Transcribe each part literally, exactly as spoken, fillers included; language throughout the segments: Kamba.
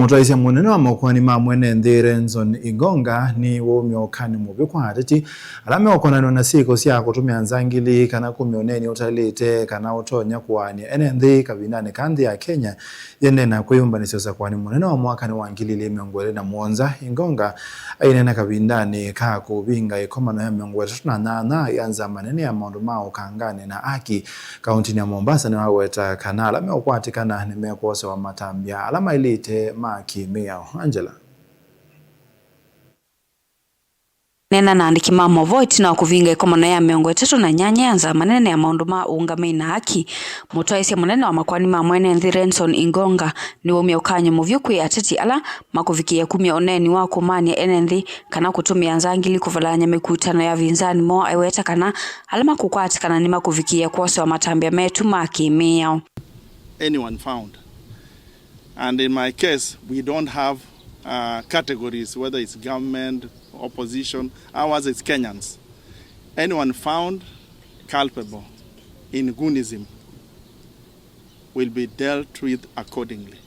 Mũtwaĩsya mũnene wa makoani ma mwene nthĩ Renson Igonga nĩ waumya ũkany'o mũvyũ kwa ateti ala meũkonanw'a na syĩko sya kũtũmĩa nzangili kana kumya ũneeni ũtaĩlĩte kana ũtonya kũaany'a ene nthĩ kavindanĩ ka nthĩ ya Kenya yĩendee na kwĩyũmbanĩsya ũsakũanĩ mũnene wa mwakanĩ wa ngili ilĩ mĩongo ĩlĩ na mũonza. Igonga aineena kavindanĩ ka kũvinga ĩkomano ya mĩongo ĩtatũ na nyanya ya nzama nene ya maũndũ ma ũkanganĩ na aki kauntinĩ ya Mombasa nĩwaweta kana ala meũkwatĩkana nĩmekwosewa matambya ala maĩlĩte ma kĩ-mĩao. Angela. Neena na andĩki ma maũvoo ĩtina wa kũvinga ĩkomano ya mĩongo ĩtatũ na nyanya ya nzama nene ya maũndũ ma ũũngamĩi na aki, mũtwaĩsya mũnene wa makoani ma mwene nthĩ Renson Igonga nĩwaumya ũkany'o mũvyũ kwĩ ateti ala makũvikĩĩa kumya ũneeni wa kũmany'a ene nthĩ kana kũtũmĩa nzangili kũvalany'a mĩkutano ya avinzani moo, aiweta kana ala makũkwatĩkana nĩmakũvikĩĩa kwosewa matambya metu ma kĩ-mĩao. Anyone found. And in my case, we don't have uh, categories, whether it's government, opposition, ours is Kenyans. Anyone found culpable in goonism will be dealt with accordingly.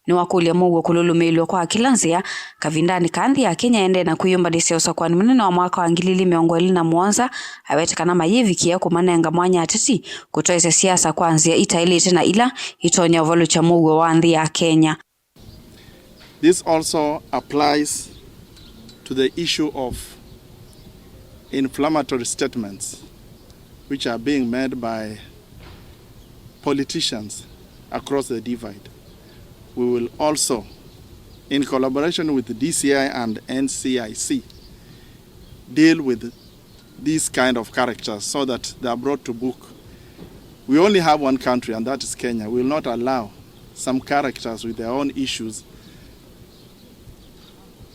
Nĩwakũlya mũuo kũlũlũmĩĩlw'a kwa kĩla nzĩa kavindanĩ ka nthĩ ya Kenya ĩendee na kwĩyũmbanĩsya ũsakũanĩ mũnene wa mwaka wa ngili ilĩ mĩongo ĩlĩ na mũonza, awete kana mayĩvikĩa kũmanenga mwanya ateti kũtwaĩsya siasa kwa nzĩa itaĩlĩte na ila itonya ũvalũkya mũuo wa nthĩ ya Kenya. This also applies to the issue of inflammatory statements which are being made by politicians across the divide. We will also, in collaboration with the D C I and N C I C, deal with these kind of characters so that they are brought to book. We only have one country, and that is Kenya. We will not allow some characters with their own issues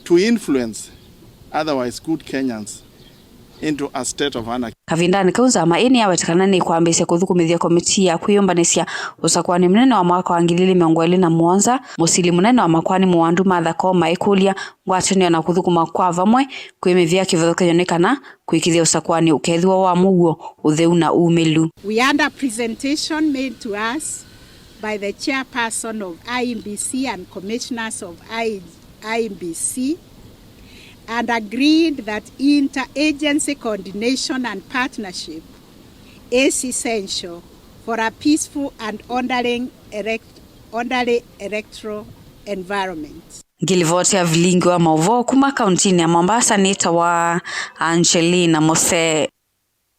to influence otherwise good Kenyans into a state of anarchy. Kavindanĩ kau, nzama ĩĩ nĩyawetekana nĩkwambĩĩsya kũthũkũmĩthya komitii ya kwĩyũmbanĩsya ũsakũanĩ mũnene wa mwaka wa ngili ilĩ mĩongo ĩlĩ na mũonza, mũsili mũnene wa makoani Mũwandu Martha Koome aikũlya ngwatanĩo na kũthũkũma kwa vamwe kwĩ mĩvĩa kĩvathũkany'o nĩ kana kwĩkĩthya ũsakũanĩ ũkethĩwa wa mũuo, ũtheu na umĩlu. We had a presentation made to us by the chairperson of I E B C and commissioners of I E B C and agreed that interagency coordination and partnership is essential for a peaceful and orderly, elect, orderly electoral environment. Ngilivoti ya vilingi wa maũvoo kuma kauntinĩ ya Mombasa nĩtawa Angelina Mose.